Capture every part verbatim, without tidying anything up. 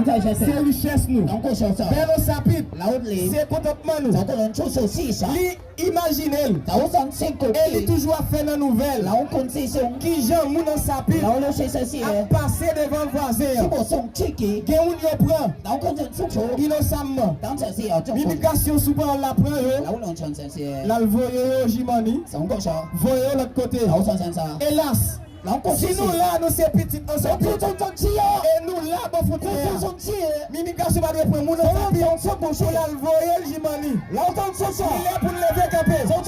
Se richès nou. Bèl Ansapit, se kontantman nou. Li imajine l. E li toujou ap fè nan nouvèl. Kijan moun Ansapit ap pase devan vwazen an. Gen moun yo pran inosamman. Imigrasyon sou pawòl la pran yo. L al voye yo Jimani. Voye yo lòt kote. Elas, si nou la, nou se pitit Ansapit. E nou la bò fwontyè a. Imigrasyon pa dwe pran moun Ansapit pou l al voye l Jimani. Li lè pou n leve kanpe. Pou n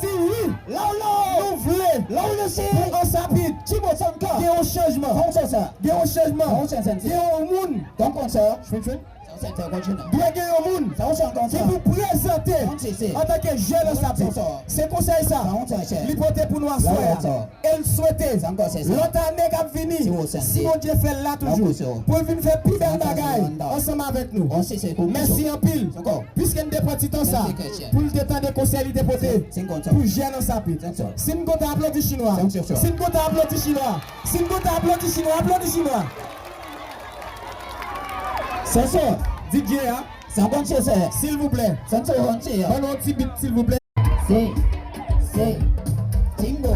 di wi. Nou vle pou Ansapit gen yon chanjman. Gen yon chanjman. Gen yon moun. Dwe gen yon moun ki pou prezante antanke jèn Ansapit. Se konsèy sa li pote pou nou aswè a. E l swete lòt ane k ap vini, si Bondye fè l la toujou, pou l vin fè pi bèl bagay ansanm avèk nou. Mèsi anpil. Piske n te pran ti tan sa pou l te tande konsèy li te pote pou jèn Ansapit. Si n kontan aplodi chinwa, si n kontan aplodi chinwa, si n kontan aplodi chinwa, aplodi chinwa. Sonson, D J a, silvouplè, ban nou yon ti bit, silvouplè. Se, se, tingo,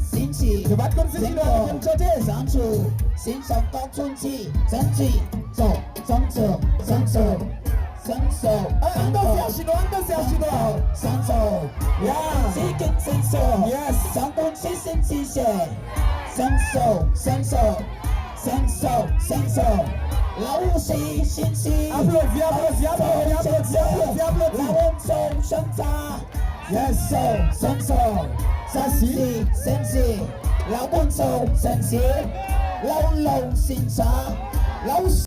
sinsi, yo pa t konn si chinwa yo konn chante. Sancho, sinso, konsunsi, sansi, so, sonso, sonso, sonso. An, an danse a chinwa, an danse a chinwa. Sonso, yeah. Sikin senso. Yes. Sankunsi sinsi she. Senso, senso, senso, senso. La usi, sinsi. Aplodi, aplodi, aplodi, aplodi, aplodi, aplodi. La unso, shansa. Yes. Senso, senso. Sasi. Sensi, sensi. La unlo, sensi. La unlo, sensa. La us-